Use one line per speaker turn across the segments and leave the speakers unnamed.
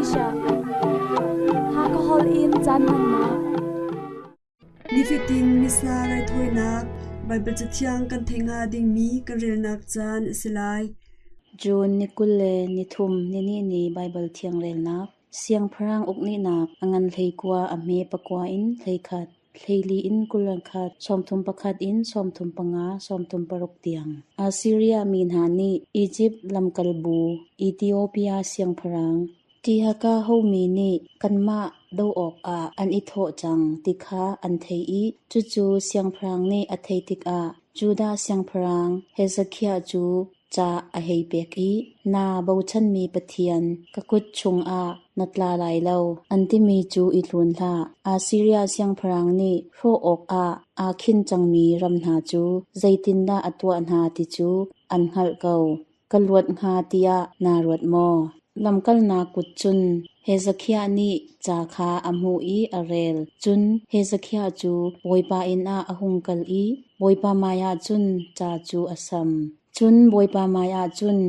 Asia. Hakha holh in caan hmannak.
Nifatin Missa raithawinak Baibal Cathiang kan theih hnga dingmi kan relnak caan a si lai.
June ni 23 nihnih ni Baibal Thiang relnak Siangpahrang uknihnak a ngan 19 a hme pakua in 11, 14 in 21, 31 in 35, 36 tiang. Assiria mi hna nih Izipt lamkalbu Ethiopia siangpahrang Tihaka homi nih kanmah doh awkah an i thawh cang ti kha an theih i cucu siangpahrang nih a theih tikah Judah siangpahrang Hezekiah cu ca a hei pek i, Naa bochanmi Pathian, ka kut chungah na tla lai lo, an timi cu i tlun hlah. Assiria siangpahrang nih hrawh awkah aa khin cangmi ram hna cu zeitindah a tuah hna ti cu an hngalh ko. Ka luat hnga tiah naa ruat maw? Lamkalnak kut cun Hezekiah nih ca kha a hmuh i a rel. Cun Hezekiah cu Bawipa inn ah a hung kal i Bawipa hmaiah cun ca cu a sam. Cun Bawipa hmaiah cun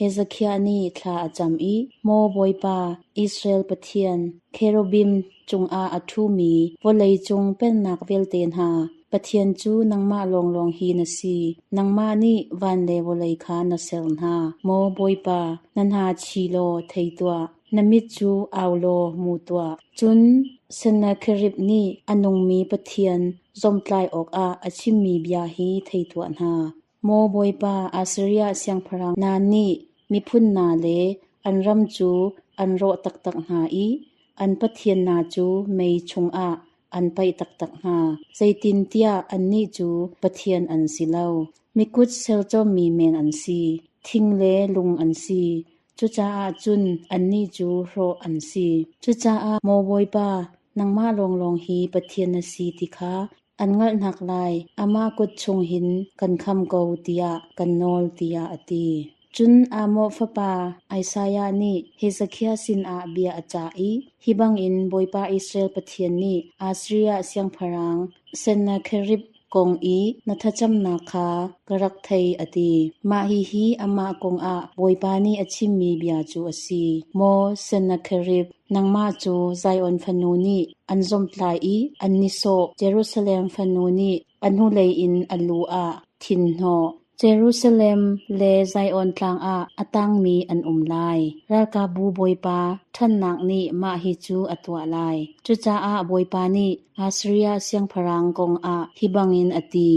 Hezekiah nih thla a cam i, Maw Bawipa, Israel Pathian, cherubim cungah a ṭhumi vawlei cung pennak vialte hna, Pathian cu nangmah lawnglawng hi na si. Nangmah nih van le vawlei kha na ser hna. Maw Bawipa, na hna chi law thei tuah. Na mit cu au law mu tuah. Cun Sennacherib nih a nungmi Pathian zawmhtlai awkah a chimmi bia hi thei tuah hna. Maw Bawipa, Assiria siangpahrang hna nih miphun hna le an ram cu an rawh taktak hna i an pathian hna cu mei chungah an paih taktak hna. Zeitintiah annih cu pathian an si lo, mikut serchommi men an si, thing le lung an si. Cucaah cun annih cu hrawh an si. Cucaah maw Bawipa, nangmah lawnglawng hi Pathian na si ti kha an hngalhnak lai, amah kut chung hin kan kham ko tiah kan nawl tiah a ti. Cun Amoz fapa Isaiah nih Hezekiah sinah bia a cah i, Hi bangin Bawipa Israel Pathian nih Assiria siangpahrang Sennacherib kong i na thlacamnak kha ka rak thei a ti. Mah hihi amah kongah Bawipa nih a chimmi bia cu a si. Maw Sennacherib, nangmah cu Zion fanu nih an zawmhtlai i an nihsawh, Jerusalem fanu nih a hnulei in a lu ah thinhnawh. Jerusalem le Zion tlang ah a tangmi an um lai. Ralkapbu Bawipa ṭhannak nih mah hi cu a tuah lai. Cucaah Bawipa nih Assiria siangpahrang kong ah hi bangin a ti: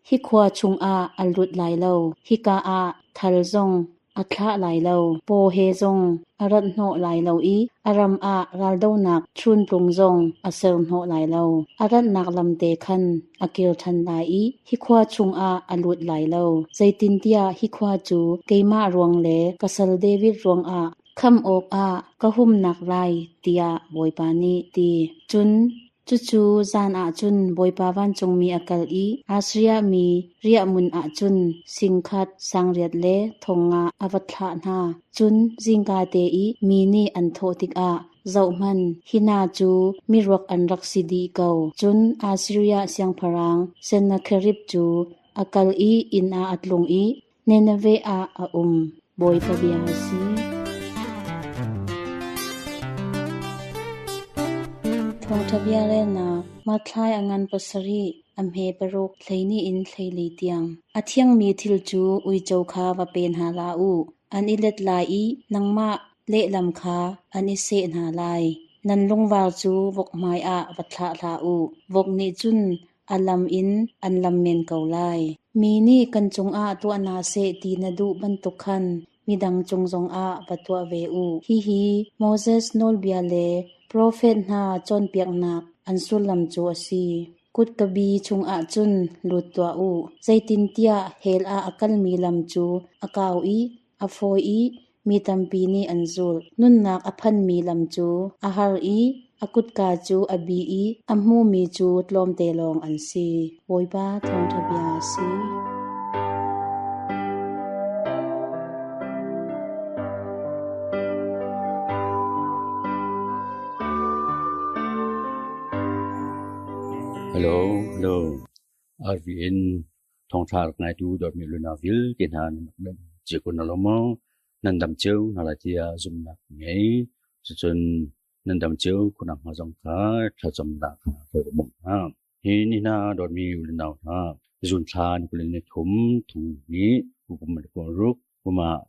Hi khua chungah a lut lai lo, hika ah thal zong a thlah lai lo, paw he zong a rathnawh lai lo i a ram ah raldohnak chuntlung zong a serhnawh lai lo. A ratnak lamte khan a kir ṭhan lai i hi khua chungah a lut lai lo. Zeitintiah hi khua cu keimah ruang le ka sal David ruangah khamh awkah ka humnak lai, tiah Bawipa nih ti. Cun Cucu zan ah cun Bawipa vancungmi a kal i Assiria mi riahhmun ah cun singkhat sangriat le 5,000 a va thlah hna. Cun zingkate i mi nih an thawh tikah, zohhmanh, hi hna cu miruak an rak si dih ko. Cun Assiria siangpahrang Sennacherib cu a kal i inn ah a tlung i Nineveh ah a um. Bawipa bia a si. Thawngṭha bia relnak Mathlai a ngan pasarih, a hme paruk, 12 in 14 tiang. A thiangmi thil cu uico kha va pe hna hlah u. An i let lai i nangmah lehlam kha an i seh hna lai. Nan lungvar cu vok hmaiah va thlah hlah u. Vok nih cun a lam in an lam men ko lai. Mi nih kan cungah tuah hna seh ti na duh bantuk khan midang cung zongah va tuah ve u. Hihi Moses nawlbia le profet hna cawnpiaknak an sullam cu a si. Kutkabi chungah cun lut tuah u, zeitintiah hell ah a kalmi lam cu a kau i a fawi i mi tampi nih an zulh. Nunnak a phanmi lam cu a har i a kutka cu a bi i a hmumi cu tlawmte lawng an si. Bawipa thawngṭha bia a si.
Hello, hello. RVN thawngṭha rak ngaitu dawtmi luna vialte hna nan rak cio ko na lo maw? Nan dam cio hna lai tiah zumhnak ka ngei. Cucun nan dam cio khawhnak hnga zong kha thlacamnak kha ka bawmh hna. Hi ni hna dawtmi u le nau hna, zun thla ni 23 thong hnih kum le kul ruk kum ah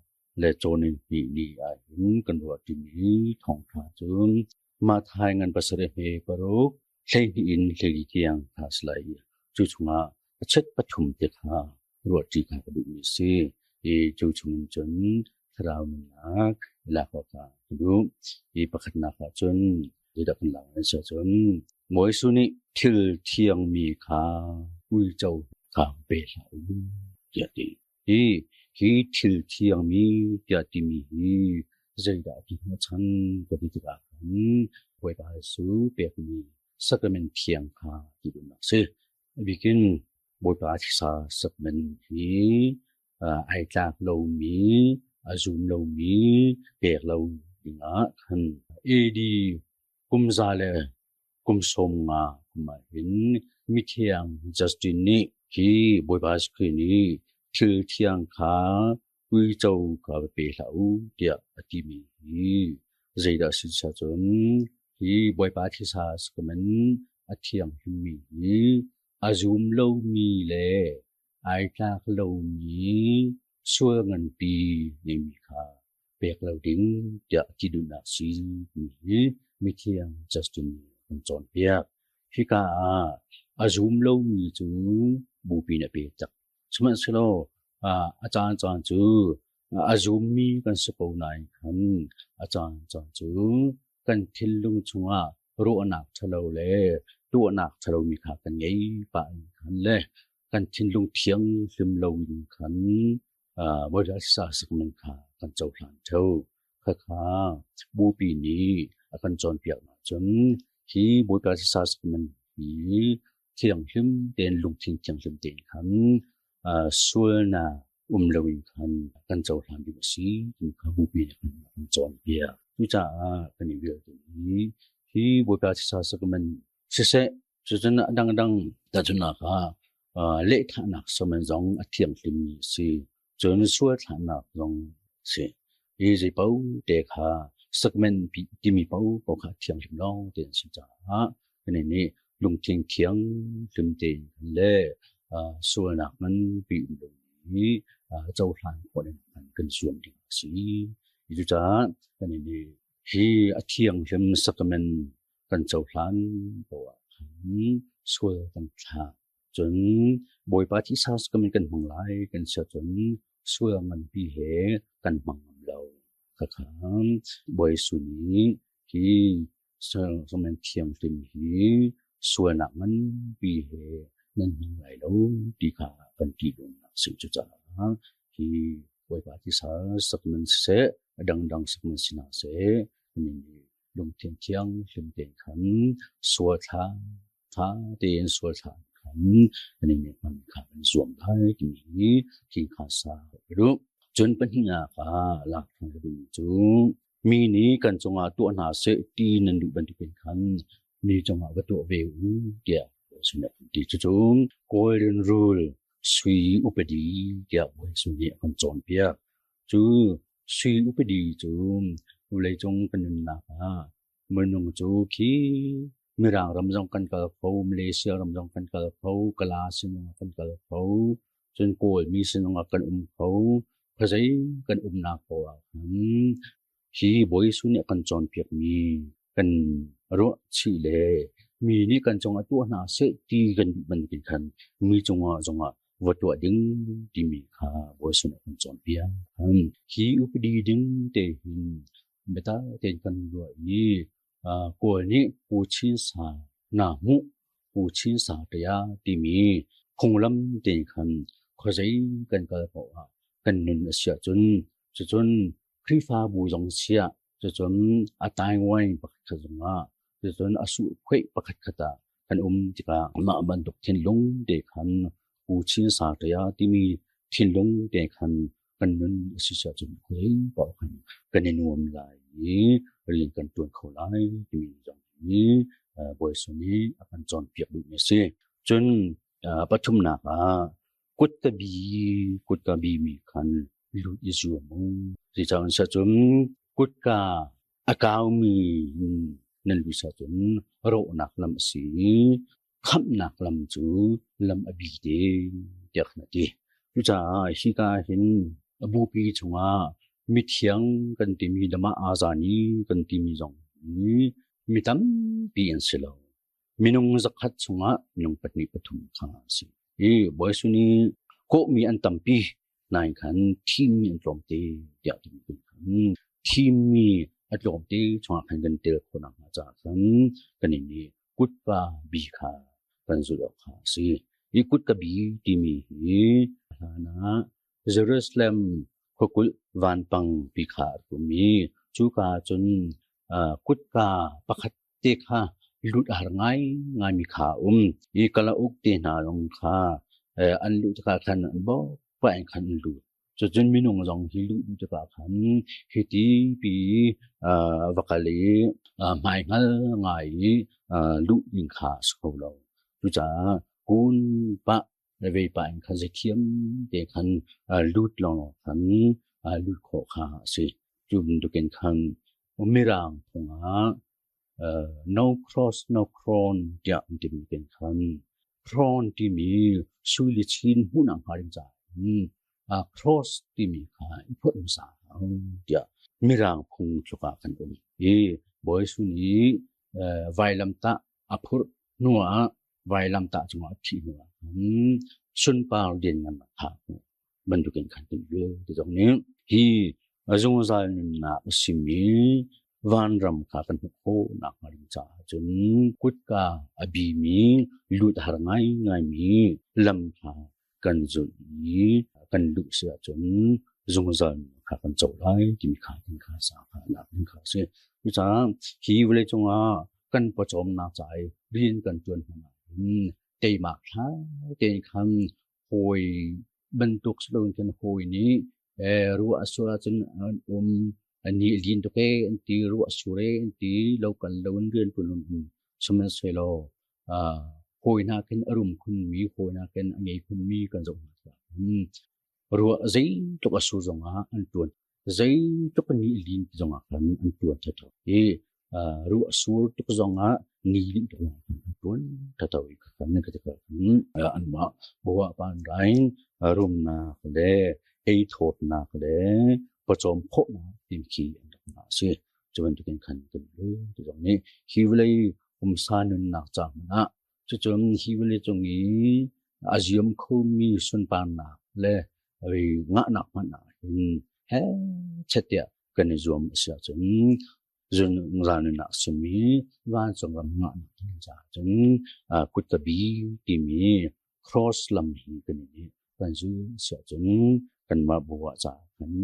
le cawn in hnih ni ah hin kan ruah ṭimi thawngṭha cu Matthai ngan pasarih he paruk 12 in 14 tiang kha a si lai i cu chungah a chet pathum te kha ruahṭi kha ka duhmi a si. I cu chungin cun thlarau nunnak i lak awkah ka duh. I pakhatnak ah cun zeidah kan lak an si ahcun Bawi Jesuh nih thil thiangmi kha uico kha pe hlah u tiah a ti. Hi hi thil thiangmi tiah timi hi zeidah ti hnawhchan ka ti tikah khan Bawipa Jesuh pekmi sacrament thiang kha ti duhnak a si. A bikin Bawipa thisa sacrament hi ai tlak lomi, a zum lomi pek lo dingah khan AD kum za le kum 50 kum ah hin mithiang Justin nih hi Bawipa Jesuh Khrih nih thil thiang kha uico kha va pe hlah u tiah a timi hi zeidah a si cun hi Bawipa thisa sacrament a thianghlimmi hi a zum lomi le ai tlak lomi sual nganpi ngeimi kha pek lo ding tiah ti duhnak si timi hi mithiang Justin nih a kan cawnpiak. Hika ah a zum lomi cu bupi nih a pe tak. Sihmanhsehlaw a caancaan cu a zummi kan si ko nain khan a caancaan cu kan thinlung chungah ruahnak ṭhalo le tuahnak ṭhalomi kha kan ngei pah in khan le kan thinlung thianghlim loin khan Bawipa sacrament kha kan cohlan ṭheo. Khakha Bupi nih a kan cawnpiaknak cun hi Bawipa sacrament hi thianghlim tein lungthin thianghlim tein khan sualnak um loin khan kan cohlan ding a si ti kha Bupi nih a kan cawnpiak. Cucaah kan i vialte nih hi Bawipa sacrament siseh cucun a dangdang tahchunhnak ah lehthahnak sacrament zong a thianghlimmi a si. Cun sual thlahnak zong a si. Hi zei paoh te kha sacrament timi paohpaoh kha thianghlim lawng te an si caah kan nih lungthin thianghlim tein le sualnak nganpi um lo hi cohlan khawh ding kan zuam ding a si. Cucaah kan nih hi a thianghlim sacrament kan cohlan ko ah khan sual kan thlah. Cun Bawipa thisa sacrament kan hmang lai kan si ahcun sual nganpi he kan hmang ngam lo. Khakha Bawi Jesuh nih hi sacrament thianghlim hi sualnak nganpi he nan hmang lai lo ti kha kan ti duhnak a si. Cucaah hi Bawipa thisa sacrament siseh, a dangdang sacrament si hna seh, lungthin thianghlim tein khan sual thla ṭha tein sual thla khan kan i hman kha kan zuam lai timi hi thing kha sa ka duh. Cun pahnihnak ah lak ṭhan ka duhmi cu mi nih kan cungah tuah hna seh ti nan duh bantukin khan mi cungah va tuah ve u tiah ti. Cucu Golden Rule sui upadi tiah Bawi Jesuh nih a kan cawnpiak. Cu sui upadi cu vawleicung kan nunnak ah minung cu khi Mirang ram zong kan kal kho, Malaysia ram zong kan kal kho, Kala sinung ah kan kal kho, cun Kawlmi sinung ah kan um kho. Khuazei kan umnak paoh ah khan hi Bawi Jesuh nih a kan cawnpiakmi kan ruah chih le mi nih kan cungah tuah hna seh ti kan duh bantukin khan mi cungah zongah va tuah ding timi kha Bawi Jesuh nih a kan cawnpiak. Hi upadi ding te hin biatak tein kan ruah i Kawl nih Pu Chin Sa na hmuh, Pu Chin Sa ṭia timi phunglam tein khan khuazei kan kal paoh ah kan nun a si ahcun cucun Khrihfabu zong siah cucun a taingwaing pakhat khat zongah cucun a suhkhuaih pakhat khat ah kan um tikah mah bantuk thinlung te khan Pu Chin Sa ṭia timi thinlung te khan kan nun a si ahcun khuazei paoh khan kan i nuam lai i rian kan ṭuan kho lai timi zong hi Bawi Jesuh nih a kan cawnpiak duhmi a si. Cun pathumnak ah kutka bi mi khan lut i zuam u. Zeicah an si ahcun kutka A kaumi nan lut ahcun rawhnak lam a si i khamhnak lam cu lam a bi te tiah khan a ti. Cucaah hika hin a bupi chungah mithiang kan timi dama azani kan timi zong hi mi tampi an si lo. Minung zakhat chungah minung pahnih pathum kha an si. I Bawi nih kawhmi an tampi nain khan thimmi an tlawmte tiah ti khan thimmi a tlawmte chungah khan kan tel khawh nakhnga caah khan kan nih kutka bi kha kan zulh awk kha a si. Hi kutka bi timi hi hlan ah Jerusalem khuakulh vanpang pi kha a rak um i cuka cun kutka pakhat te kha lut a har ngaingaimi kha a um. Hi kalauk te hna zong kha an luh tikah khan an bawk pah in khan an lut. Cucun minung zong hi luh duh tikah khan hiti pi va kal i hmaihngal ngai i luh ding kha a si kho lo. Cucaah kun pah le vei pah in khan zaithiam te khan lut lawnglawng khan lut khawh kha a si. Cu bantukin khan Mirang phungah no cross no crown tiah an timi ken khan crown timi sui le chin hmuhnak hnga ding caah cross timi kha i phawt hmasa tiah Mirang phung tluk ah kan um. I Bawi Jesuh nih vailamtah a phurh hnuah vailamtah cungah a thih hnuah khan sunpar lianngan kha bantukin khan kan rel ti zong nih hi zungzal nunnak a simi vanram kha kan hmuh khawh nakhnga ding caah cun kutka a bimi lut a har ngaingaimi lam kha kan zulh i kan luh si ahcun zungzal nunnak kha kan co lai timi kha tin kha sa kha lak ding kha a si. Cucaah hi vawlei cungah kan pawcawmnak ca i rian kan ṭuan hmanh ahhin teimak thla tein khan hawi bantuk si loin khan hawi nih ruah a sur ahcun an um ni a lin tuk ee an ti, ruah a sur ee an ti, lo kal loin rian ṭuan an um. Sihmanhsehlaw hawi nakin a rum khunmi, hawi nakin a ngei khunmi kan zoh hna tikah khan ruah zeitluk a sur zongah an ṭuan. Zeitluk ni a lin ti zongah khan an ṭuan ṭheo. I ruah sur tuk zongah ni linh tuk zongah khan an ṭuan ṭheo i khan ka ti khan anmah buah panrain rumnak le ei thawtnak le pawcawm khawhnak timi khi an rak ngah a si. Cu bantukin khan kan rel ti zong nih hi vawlei pumsa nunnak ca hmanh ah cucun hi vawlei cung i a ziam khomi sunparnak le ngahnak hmanh ah hin hechet tiah kan i zuam a si ahcun zungzal nunnak a simi vancung ram ngahnak ding caah cun kutkabi timi cross lam hi kan i kan zul a si ahcun kanmah bu ah caah khan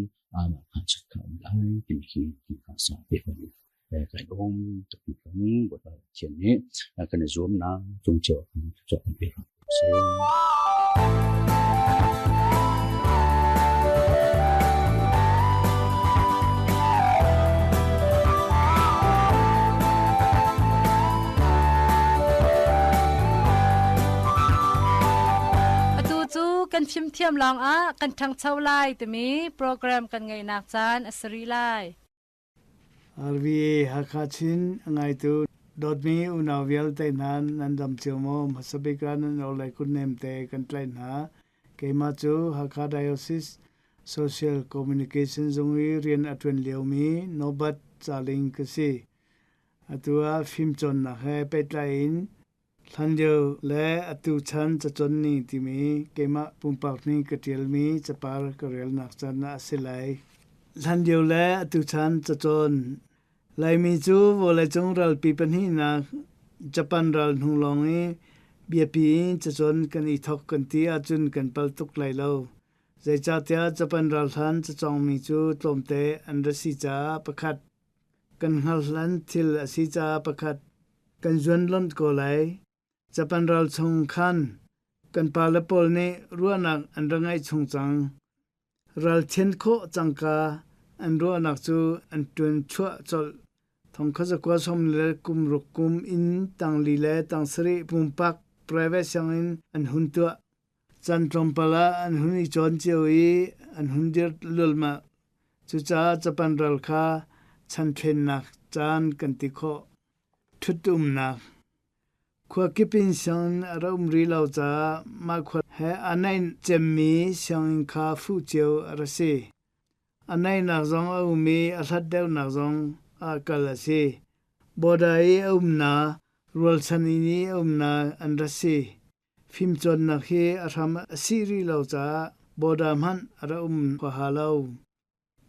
amah kha chiat kha um lai timi khi kha sa te kan kai lawm tuk kan Bawipa Pathian nih kan i zuamnak cung cio kan kan pe seh.
Atu cu kan fimthiam lawngah kan ṭhangcho lai timi program kan ngeihnak caan a si rih lai.
RVA Hakha Chin a ngaitu dawtmi unau vialte hna nan dam cio maw? Hmasa bik ah nan orhlei kutnem te kan tlaih hna. Keimah cu Hakha Diocese Social Communication zung i rian a ṭuan liomi Norbert Caling ka si. Atu ah fimcawnnak he pehtlai in Hlanlio le atu chan cacawn ning timi keimah pumpak nih ka ṭialmi capar ka relnak caan ah a si lai. Hlanlio le atu chan cacawn Laimi cu vawleicung ralpi pahnihnak Japan ral hnu lawng i biapi in cacawn kan i thawk kan ti ahcun kan palh tuk lai lo. Zeicahtiah Japan ral hlan cacawngmi cu tlawmte an ra si caah pakhat Kan hngalhlan thil a si caah pakhat kan zuanlonh ko lai. Japan ral chung khan kan pale pawl nih ruahnak an ra ngeih chung cang. Ral thian khawh cangka an ruahnak cu an ṭuan chuah colh. Thongkhat zakua sawm le kum ruk kum in tangli le tangsarih pumpak private sianginn an hun tuah. Caan tlawmpal ah an hun i cawn cio i an hun dir lulmah. Cucaah Japan ral kha Chanthlennak caan kan ti khawh. Ṭhutumnak Khua kip in sianginn a ra um rih lo caah mah khua he a naih cemmi sianginn kha fuh cio a ra si. A naihnak zong a um i a hlat deuhnak zong ah kal a si. Border i a umnak, rualchan inn i a umnak an ra si. Fimcawnnak hi a hram a sih rih lo caah border hmanh a ra um huaha lo.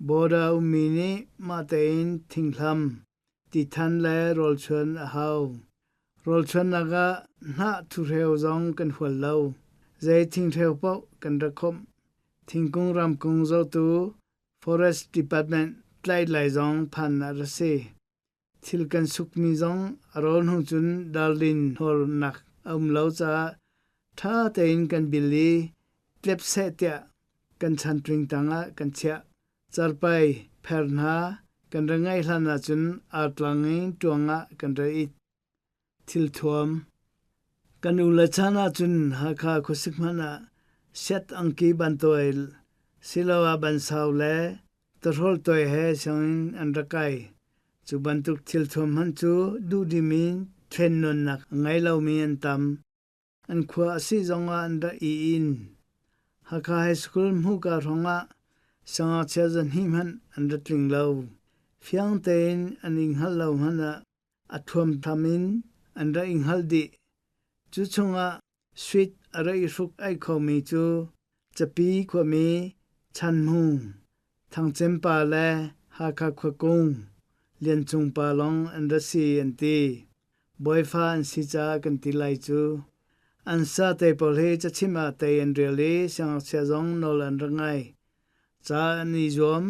Border ummi nih mah tein thinghlam, tithan le rawlchuan a hau. Rawlchuannak ah hnah thuhreu zong kan hual lo. Zei thinghreu paoh kan ra khawmh. Thingkung ramkung zohtu Forest Department tlaih lai zong phan a ra si. Thil kan sukmi zong a rawl hnu cun darlin hawrnak a um lo caah ṭha tein kan bil i tlep seh tiah kan chantling tangah kan chiah. Carpai pher hna kan ra ngaih hlan ahcun artlang in ṭuang ah kan ra it. Thilthuam Kan u le chan ahcun Hakha khuasik hmanh ah set angki bantuai siloah bansau le tawhrolh toi he sianginn an rak kai. Cu bantuk thilthuam hmanh cu duhdim in thlennawnnak a ngei lomi an tam. An khua a si zongah an rak i inn. Hakha High School hmuhka hrawngah siangngakchia zahnih hmanh an ra tling lo. Fiang tein an i hngalh lo hmanh ah a thuamtham in an ra i hngalh dih. Cu chungah suit a ra i hruk aih khomi cu Capi khuami Chan Hmung, Thangcem pa le Hakha khuakung Lian Cung pa lawng an ra si an ti. Bawifa an si caah kan ti lai cu. An sa te pawl hi cachimh ah tei an rial i siangngakchia zong nawl an rak ngai. Ca an i zuam,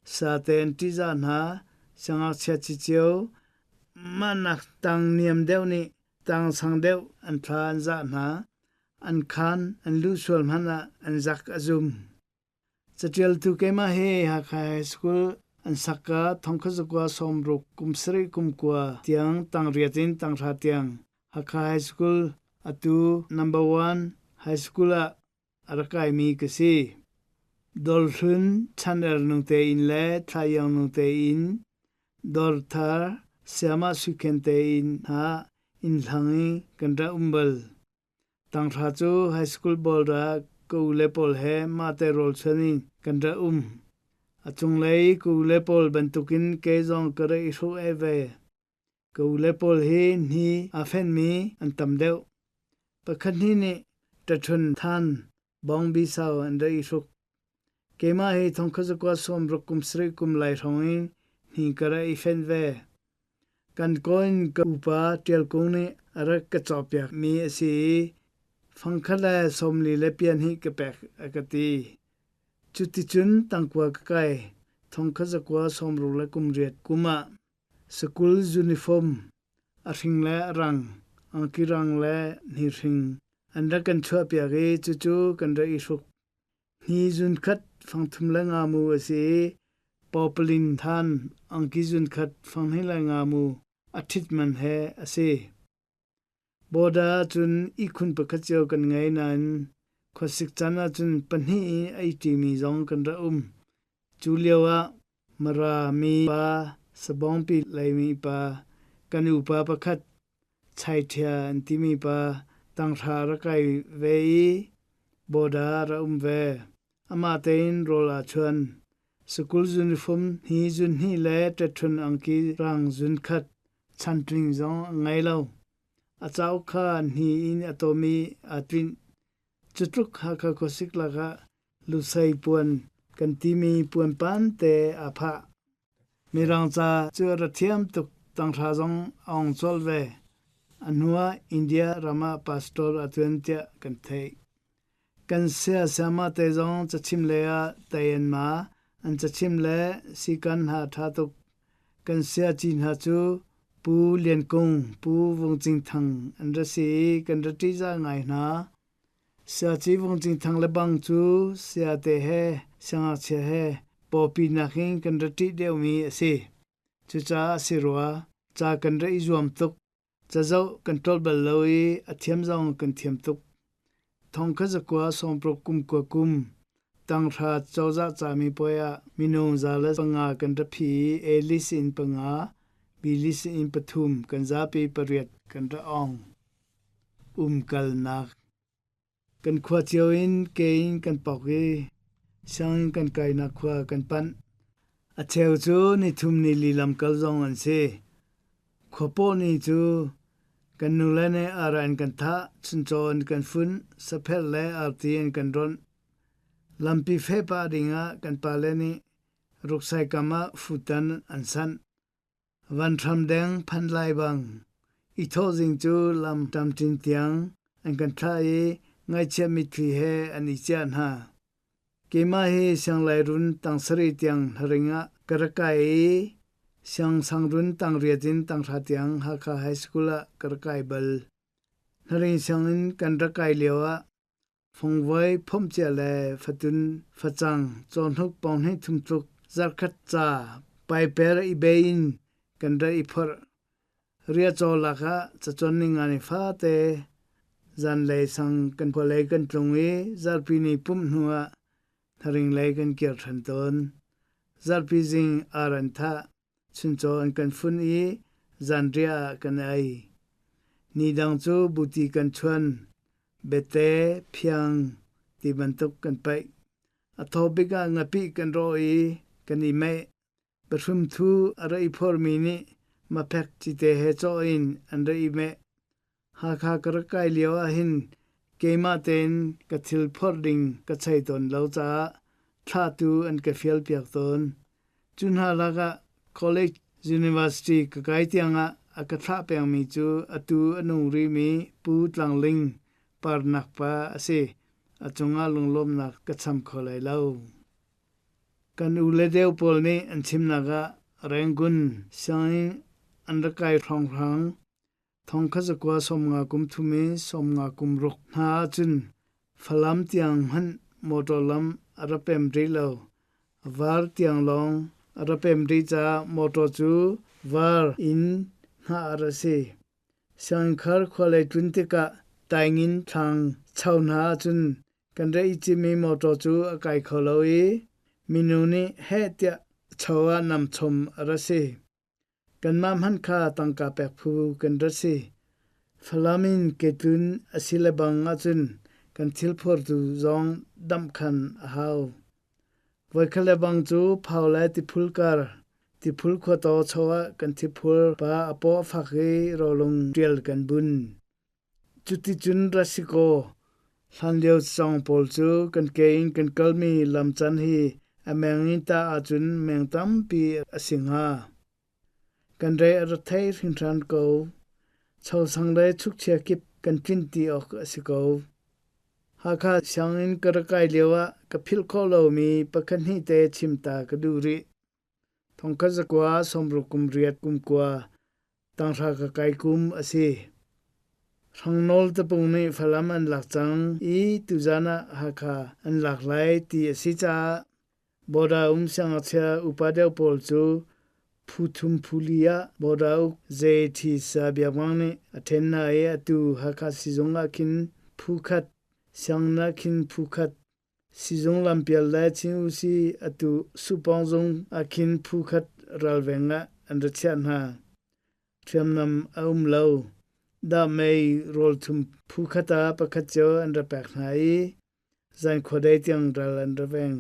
Sate an ṭihzah hna, siangngakchia cicio, mahnak tang niam deuh nih tang sang deuh an thla an zah hna. An khaan an luh sual hmanh ah an zak a zum. Caṭialtu keimah hi Hakha High School an sak ka thongkhat zakua sawmruk kum sarih kum kua tiang tangriat in tanghra tiang Hakha High School atu number one high school ah a rak kaimi ka si. Dawrhlun Chaner nung tein le Thlaiang nung tein Dawrthar Siamah Suikhen tein hna inn hlang i kan rak um bal. Tanghra cu high school bawlra ka u le pawl he mahte rawl chuan in kan rak um. A cunglei ka u le pawl bantukin kei zong ka rak i hruh eh ve. Ka u le pawl hi hni aa fenhmi an tam deuh. Pakhat hnih nih ṭaṭhun than bawngbi sau an rak i hruk. Keimah hi thongkhat zakua sawmruk kum sarih kum lai hrawng in hni ka rak i fenh ve. Kan kaw in ka upa Ṭial Kung nih a rak ka cawkpiakmi a si i fangkhat le sawmli le piahnih ka pek a ka ti. Cuticun tangkua ka kai. Thongkhat zakua sawmruk le kum riat kum ah Sakul uniform a hring le a rang, angki rang le hnihring an rak kan chuahpiak i cucu kan rak i hruk. Hni zunkhat fangthum le nga mu a si i pawpalin than angki zunkhat fanghnih le nga mu a ṭhit man he a si. Border ahcun ihkhun pakhat cio kan ngei nain khuasik caan ahcun pahnih i a ṭimi zong kan rak um. Cu lio ah Mara mi pa, Sabawngpi leimi pa, kan upa pakhat Chaiṭhia an timi pa tanghra a rak kai ve i border a rak um ve. Amah tein rawl aa chuan. Sikul uniform hi zunhnih le ṭetṭhun angki rang zunkhat chantling zong a ngei lo. A cauk kha hni in a tom i aa tlinh. Cutluk Hakha khuasik lakah lusei puan kan timi puan pante aa phah. Mirang ca cu a ra thiam tuk tanghra zong a ong colh ve. A hnuah India ram ah pastor a ṭuan tiah kan theih. Kan sia siamah te zong cachim lei ah tei an ma, an cachim le sikan hna a ṭha tuk. Kan siaci hna cu Pu Lian Kung, Pu Vung Cing Thang an ra si i kan ra ṭihzah ngai hna. Siaci Vung Cing Thang le bang cu siate he siangngakchia he pawpi nakin kan ra ṭih deuhmi a si. Cucaah a si rua, ca kan ra i zuam tuk. Cazoh kan ṭolh bal lo i a thiam zong kan thiam tuk. Thong kha zakua sawmparuk kum kua kum. Tanghra cozah camipuai ah minung 105 kan ra phi i A list in panga, B list in pathum, kan zapi pariat kan ra ong. Umkalnak Kan khua cio in ke in kan pok i sianginn kan kainak khua kan panh. A cheu cu nithum nili lamkal zong an si. Khuapaw ni cu kan nule nih ar an kan thah, chuncaw an kan funh, sapherh le arti an kan ronh. Lampi feh pah dingah kan pale nih ruksai kam ah futan an sanh. Vanhram deng phan lai bang i thawhzing cu lam ṭamṭin tiang an kan thlah i ngaihchia mitthli he an i ciah hna. Keimah hi sianglairun tang sarih tiang hnaring ah ka rak kai i siangsangrun tang riat in tang hra tiang Hakha High School ah ka rak kai bal. Hnaring sianginn kan rak kai lio ah fongvoi phomh cia le fatun facang cawhnuk pawnghnih thum tluk zarkhat ca paiper i bei in kan rak i phorh. Riahcaw lak ah cacawn ninga ni fate zanlei sang kan khualei kan tlung i zarhpi ni pumh hnu ah hnaring lei kan kir ṭhan tawn. Zarhpi zing ar an thah, chuncaw an kan fun i zanriah ah kan ei. Ni dang cu buti kan chuan, bete, phiang ti bantuk kan paih. A thaw bik ah ngapih kan rawh i kan i meh. Pahrumthu a ra i phormi nih maphek cite he cawh in an ra i meh. Hakha ka rak kai lio ahhin keimah tein ka thil phorh ding ka chei tawn lo caah thlahtu an ka fialpiak tawn. Cu hna lakah college university ka kai tiangah a ka thlah pengmi cu atu a nung rihmi Pu Tlang Ling Parnak pa a si. A cungah lunglawmhnak ka cham kho lai lo. Kan u le deu pawl nih an chimnak ah Rangoon sianginn an rak kai hrawnghrang thongkhat zakua 50 kum thum i 50 kum ruk hna ahcun Falam tiang hmanh motor lam a ra pem rih lo. Var tiang lawng a ra pem rih caah motor cu var in hngah a ra si. Sianginn khua lei tlun tikah taingin thlang cho hna ahcun kan ra i citmi motor cu a kai kho lo i minu nih heh tiah cho ah nam chom a ra si. Kanmah hmanh kha tangka pek phu kan ra si. Falam in ketlun a si le bang ahcun kan thil phortu zong damh khan a hau. Voikhat le bang cu phau le tiphul kar, tiphul khuataw cho ah kan thiphul pa a paw a fak i rolung ṭial kan bun. Cuticun ra si kaw, hlanlio cawng pawl cu kan ke in kan kalmi lam can hi a meng in tah ahcun meng tampi a si hnga. Kan re a ra thei hringhran ko. Chosang le chukchia kip kan tlinh ti awk a si ko. Hakha sianginn ka rak kai lio ah ka philh khawh lomi pakhat hnih te chim ta ka duh rih. Thongkhat zakua sawmruk kum riat kum kua tanghra ka kai kum a si. Hrangnawl tapung nih Falam an lak cang i tuzan ah Hakha an lak lai ti a si caah Border um siangngakchia upa deuh pawl cu phu thum phu li ah border uk JTC Biakmang nih a ṭhen hna i atu Hakha sizung ah khin phu khat, sianginn ah khin phu khat, sizung lampial le Chin Usi atu Supawng zung ah khin phu khat ralveng ah an ra chiah hna. Hriamnam a um lo. Dahmei rawl thum phu khat ah pakhat cio an ra pek hna i zan khuadei tiang ral an ra veng.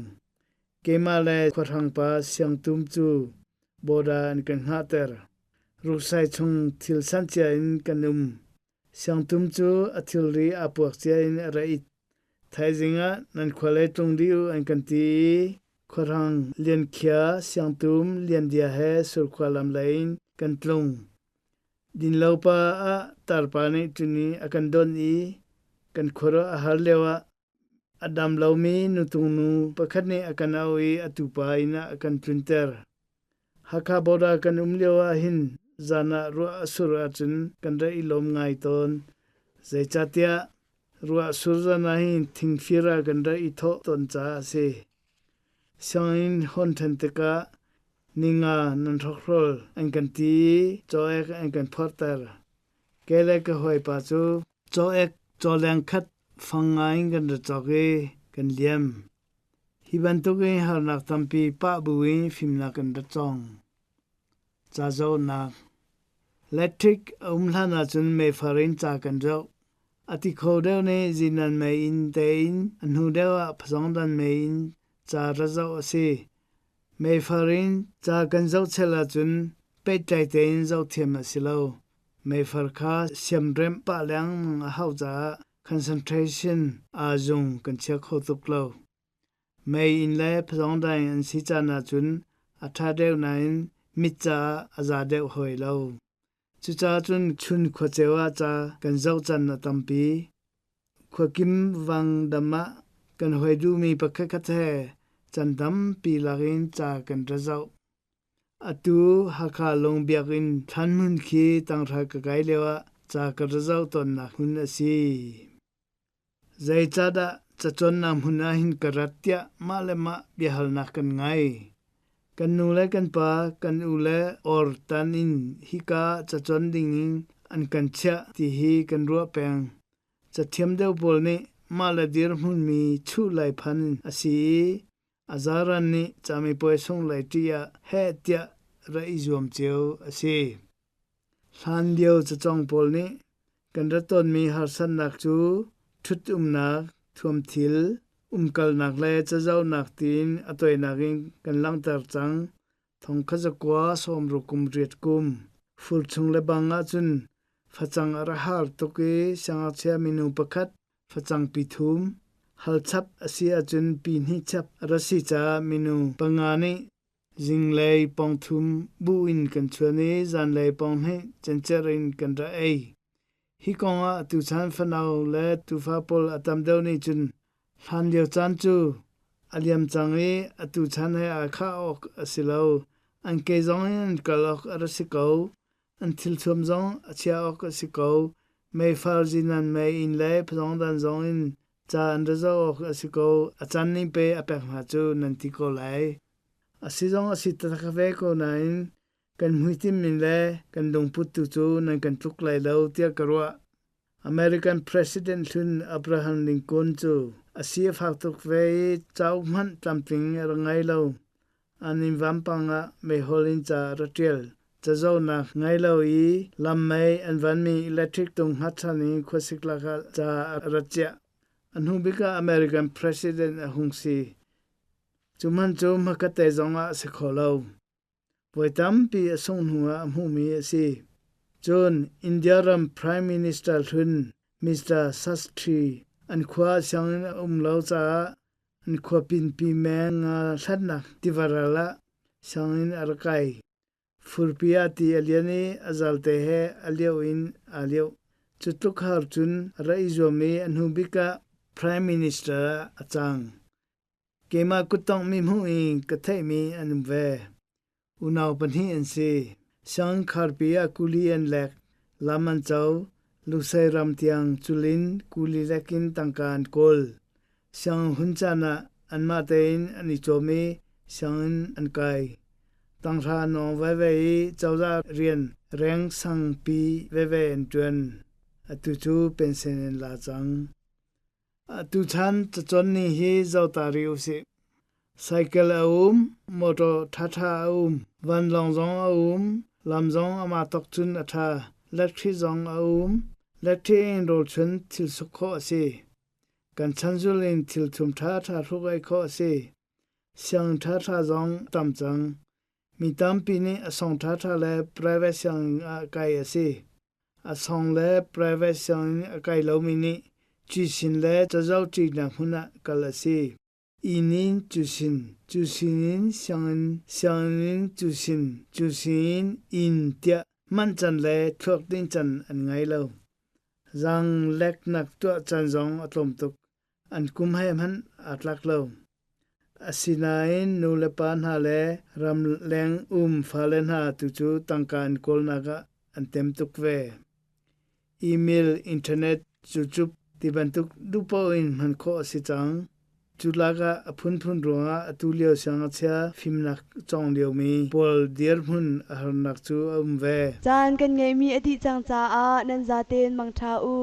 Keimah le khuahrangpa Siangtum cu border an kan hngahter. Ruksai chung thil sancia in kan um. Siangtum cu a thilri aa puak cia in a ra it. Thaizing ah nan khua lei tlung dih u an kan ti i khuahrang Liankhia, Siangtum, Liandia he Surkhua lam lei in kan tlung. Dinlopa ah tarpa nih tuni a kan don i kan khuaruah a har lioah a dam lomi nutung nu pakhat nih a kan auh i a tupa inn ah a kan tlunter. Hakha border kan um lio ah hin zan ah ruah a sur ahcun kan rak i lawm ngai tawn. Zeicahtiah ruah sur zan ah hin thingfir ah kan rak i thawh tawn caah a si. Sianginn hawn ṭhan tikah ninga nan hrokhrawl an kan ti i caw-ek an kan phorhter. Kei le ka hawipa cu caw-ek cawleng khat fang ngai in kan ra cawk i kan liam. Hi bantukin harnak tampi pah buin fimnak kan rak cawng. Ca zohnak Electric a um hlan ahcun meifar in ca kan zoh. A ti kho deuh nih zinan mei in tein a hnu deuh ah phazawngdan mei in ca ra zoh a si. Meifar in ca kan zoh chel ahcun pehtlaih tein zoh thiam a si lo. Meifar kha siamremh pah lengmang a hauh caah concentration aa zung kan chia kho tuk lo. Mei inn le phazawngdaing an si caan ahcun a ṭha deuh nain mit caah a za deuh hoi lo. Cucaah cun chun khuaceu ah ca kan zoh can a tampi. Khuakim vangdam ah kan hoi duhmi pakhatkhat he can tampi lakin ca kan ra zoh. Atu Hakha Lung Biakinn thlanhmun khi tanghra ka kai lioah ca ka ra zoh tawnnak hmun a si. Zeicahdah cacawnnak hmun ah hin ka rat tiah mah le mah biahalnak kan ngei. Kan nu le kan pa, kan u le or tan in hika cacawn dingin an kan chiah ti hi kan ruah peng. Cathiam deuh pawl nih mah le dirhmun mi chuh lai phan a si i a zaran nih camipuai sung lai ṭih ah heh tiah ra i zuam cio a si. Hlan lio cacawng pawl nih kan rat tawnmi harsatnak cu ṭhut-umnak, thuamthil, umkalnak le cazohnak tiin a toinak in kan langhter cang. Thongkhat zakua sawmruk kum riat kum fur chung le bang ahcun facang a ra har tuk i siangngakchia minu pakhat facang pi thum halchap a si ahcun pi hnih chap a ra si caah minu panga nih Zinglei pawngthum bu in kan chuan i zanlei pawnghnih cencer in kan ra ei. Hi kongah tuchan fanau le tufa pawl a tam deuh nih cun hlanlio caan cu a liam cang i atu chan he aa khah awk a si lo. An ke zong in an kal awk a ra si ko. An thilthuam zong a chia awk a si ko. Meifar zinan mei inn le phazawngdan zong in ca an ra zoh awk a si ko. A caan ning pe a pek hna cu nan ti ko lai. A si zong a si taktak ve ko nain kan hmuitinh min le kan lungput tu cu nan kan tluk lai lo tiah ka ruah. American President hlun Abraham Lincoln cu a si a fak tuk ve i cauk hmanh tlamtling a ra ngei lo. An inn vampang ah meihol in ca a ra ṭial. Cazohnak ngei lo i lam mei an vanmi electric tung hngatchan in khuasik lakah ca a ra ciah. A hnu bik ah American President a hung si. Cu hmanh cu hmakhatte zongah a si kho lo. Voi tampi a sungh hnuah a hmuhmi a si. Cun India ram Prime Minister hlun Mr. Shastri an khua sianginn a um lo caah an khua pinpi meng nga hlatnak tiva ral ah sianginn a rak kai. Furpi ah ti a lian i a zalte he a lioh in aa lioh. Cu tluk har cun a ra i zuam i a hnu bik ah Prime Minister ah a cang. Keimah kuttongh mi hmuh i ka theihmi an um ve. Unau pahnih an si. Sianginn kharpi ah kuli an lek, lam an co, Lusei ram tiang cul in kuli lek in tangka an kawl. Sianginn hun caan ah anmah tein an i cawm i sianginn an kai. Tanghra an awng veve i cozah rian reng sangpi veve an ṭuan. Atu cu pension an la cang. Tuchan cacawn ni hi zota rih usih. Cycle a um, motor ṭhaṭha a um, vanlawng zong a um, lam zong amah tawk cun a ṭha, lectri zong a um, lectri in rawlchun thil suk khawh a si. Kan chanzul in thil thum ṭhaṭha hruk ei khawh a si. Sianginn ṭhaṭha zong a tam cang. Mi tampi nih a song ṭhaṭha le private sianginn ah kai a si. A song le private sianginn a kai lomi nih cusin le cazohṭinak hmun ah kal a si. Inn in cusin, cusin in sianginn, sianginn in cusin, cusin in inn tiah manh can le thluak din can an ngei lo. Zaangleknak tuah can zong a tlawm tuk. An kum he hmanh aa tlak lo. Asinain nulepa hna le ramleng um fale hna tu cu tangka an kawlnak ah an tem tuk ve. Email, internet, YouTube ti bantuk duh paoh in hman khawh a si cang. Cu lakah a phunphun ruangah atu lio siangngakchia fimnak cawng liomi pawl dirhmun a harnak cu a um ve.
Caan kan ngeihmi a dih cang caah nan zaten mangṭha u.